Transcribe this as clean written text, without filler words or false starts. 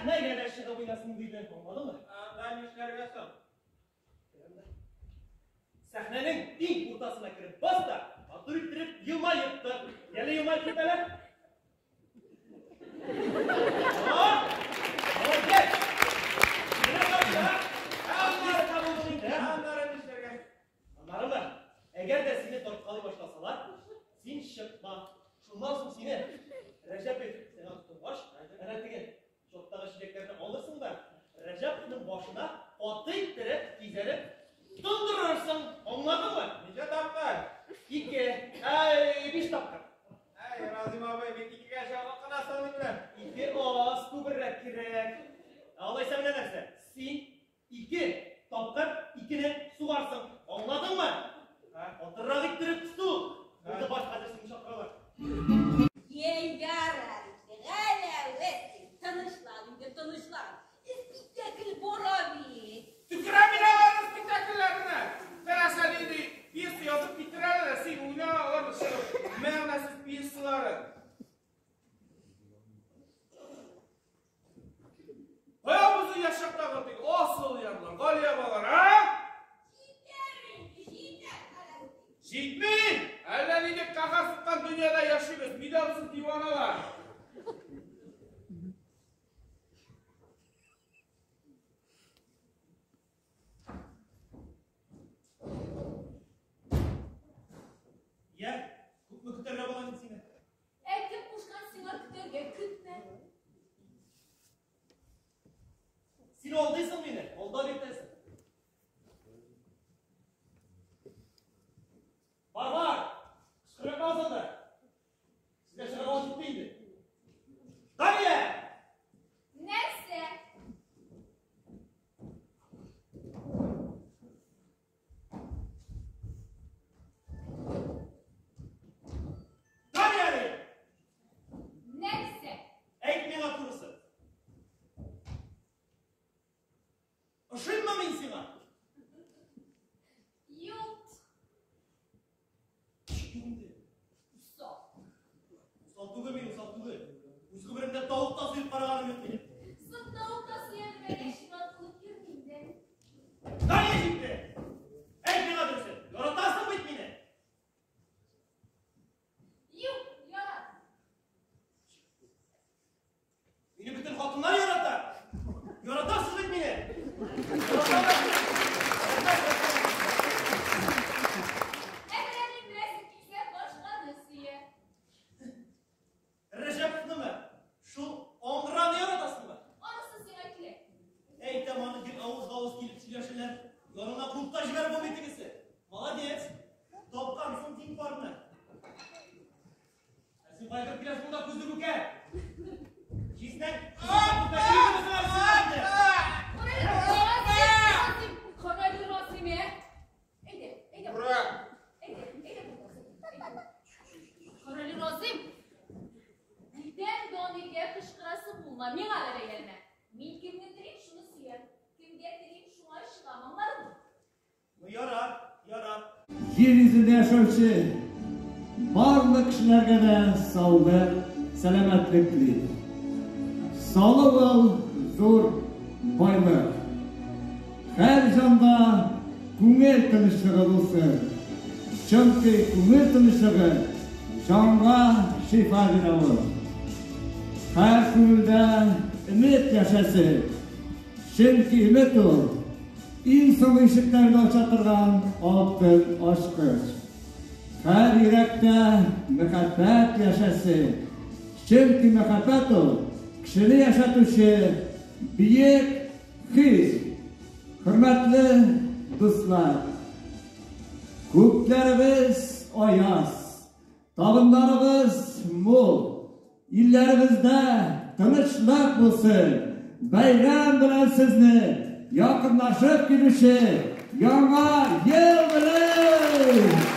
Сәхнәгә дә чыгып уйнасын диде. Аңладыңмы? Анда нишләргә соң? Сәхнәнең иң уртасына кереп бас та, матур иттереп елмаеп тор. Әле елмаеп кит әле. Молодец! Менә каршы, аннары табылдың инде. Аннары нишләргә? Аннарымы? Әгәр дә сине тарткалый башласалар, син чыкма. Шуннан соң сине Рәҗәпов сиңа тотынгач, әнә теге чоттагы чиләкләрне алырсың да, Рәҗәповның башына каты иттереп, кизәнеп тондырырсың. Аңладыңмы? Ничә тапкыр? Ике, әй, биш тапкыр. Әй, Разим абый, мин икегә чаклы кына саный беләм. Ике аз, күбрәк кирәк. Алайса менә нәрсә? Син ике тапкыр икене сугарсың. Аңладыңмы? Катырак иттереп сук. Булды, баш, хәзер сине чакыралар. Ярар инде, галәвәт син. Тынычлан инде, тынычлан. Спектакль бара бит. Төкерәм мин аларның спектакльләренә. Теләсә нинди пьеса язып китерәләр дә, син уйна аларны чыгып. Мәгънәсез пьесалары. Кая безнең яшь чактагы теге асыл ярлар, Галия балалар, а? Җитәр инде, җитәр, галәвәт. Җитми! Әллә нинди кәгазь суккан дөньяда яшибез, мидәүсез диваналар. Я, күпме көтәргә була инде сине? Ә кем кушкан сиңа көтәргә? Көтмә. Син алдыйсың мине, алдап йөртәсең. Бар, бар! Кычкырып анда. Сезгә чыгарга вакыт җитте инде. Дания! Нәрсә? Дания! Нәрсә? Әйт миңа турысын. Ошыйммы мин сиңа? Юк. Инде. Усал. Усал түгел мин, усал түгел. Үз гомеремдә тавык та суеп караганым юк минем. Соң тавык та суя белмәгәч, ватылып йөрмим дә. Дания җитте! Әйт миңа дөресен, яратасың бит мине! Юк, яратмыйм. Мине бөтен хатыннар ярата. Яратасыз бит мине. Яраталар. Ә менә мин беләсең килсә, башканы сөя. Рәҗәповнымы? Шул аңгыраны яратасыңмы? Анысы сиңа кирәк. Әйтәм аны гел авызга-авыз килеп сөйләшәләр. Янына куып та җибәреп булмый тегесе. Молодец. Тапкансың тиң парны. Ә син кая кереп киләсең монда, күзле күкә? Җизнәң. Карале, Разим, Разим, ә? Әйдә, әйдә. Ура! Әйдә, әйдә, әйдә. Карале, Разим. Бүтән Данилгә кычкырасы булма, миңа да бәйләнмә. Мин кемне телим, шуны сөям. Кемгә телим, шуңа чыгам, аңладыңмы? Ну ярар, ярар. Җир йөзендә яшәүче барлык кешеләргә дә саулык, сәламәтлек телим. Саулык ул зур байлык. Һәр җанда күңел тынычлыгы булсын. Чөнки күңел тынычлыгы җанга шифа бирә ул. Һәр күңелдә өмет яшәсен. Чөнки өмет ул иң соңгы ишекләрне ача торган алтын ачкыч. Һәр йөрәктә мәхәббәт яшәсен. Чөнки мәхәббәт ул кешене яшәтүче бөек хис. Хөрмәтле дуслар, күкләребез аяз, табыннарыбыз мул, илләребездә тынычлык булсын. Бәйрәм белән сезне якынлашып килүче Яңа ел белән!